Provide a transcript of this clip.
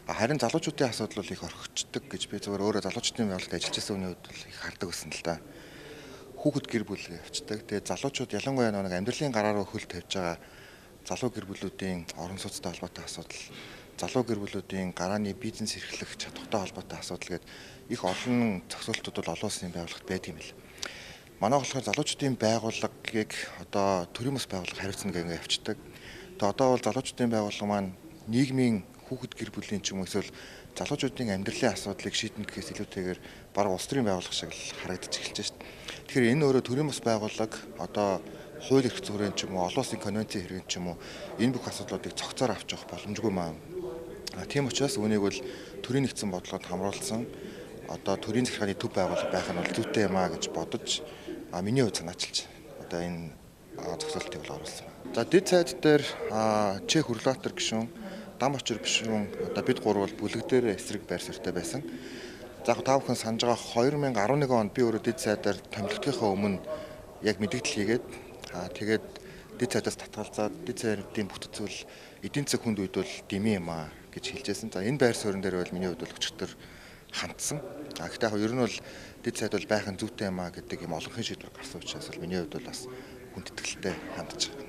Харин залуучуудын асуудал бол их орхичдаг гэж би зүгээр өөрөө залуучдын байгууллагад ажиллаж байсан хүний хувьд бол их хардаг байсан л да. Хүүхэд гэр бүл явцдаг. Тэгээд залуучууд ялангуяа нэг амьдралын гараа руу хөл тавьж байгаа залуу гэр бүлүүдийн орон сууцтай холбоотой асуудал, залуу гэр бүлүүдийн гарааны бизнес эрхлэх чадвартай холбоотой асуудал гээд их олон зохицуултууд бол олон улсын байгууллагад байдаг юм л. Манай болохоор залуучдын байгууллагыг одоо төрийн бас байгууллага хариуцна гэх ингээд явцдаг. Тэгээд одоо бол залуучдын байгууллага маань нийгмийн хүүхэд гэр бүлийн ч юм уу эсвэл залуучуудын амьдралын асуудлыг шийднэ гэхээс илүүтэйгээр бараг улс төрийн байгууллага шиг л харагдаж эхэлж байна шүү дээ. Тэгэхээр энэ өөрөө төрийн бас байгууллага одоо хууль эрх зүйн ч юм уу, олон улсын конвенцийн хэрэг ч юм уу энэ бүх асуудлуудыг цогцоор авч явах боломжгүй маа. Тийм учраас үүнийг бол төрийн нэгдсэн бодлогод хамруулсан одоо төрийн захиргааны төв байгууллага байх нь бол зүйтэй юм а гэж бодож миний хувьд санаачилж одоо энэ зохицуултыг бол оруулсан байна. За дэд сайд дээр Чех Хөрлөтер гишүүн, Дам очир гишүүн одоо бид гурав бол бүлэг дээр эсрэг байр суурьтай байсан. За яг та бүхэн санаж байгаа 2011 онд би өөрөө дэд сайдаар томилогдохынхоо өмнө яг мэдэгдэл хийгээд тэгээд дэд сайдаас татгалзаад дэд сайдын бүтэц бол эдийн засаг хүнд үед бол дэмий юм а гэж хэлжсэн. За энэ байр суурин дээр бол миний хувьд бол өчигдөр хандсан. Гэхдээ яг ер нь бол дэд сайд бол байх нь зүйтэй юм а гэдэг юм олонхын шийдвэр гарсан учраас бол миний хувьд бол бас хүндэтгэлтэй хандж байгаа.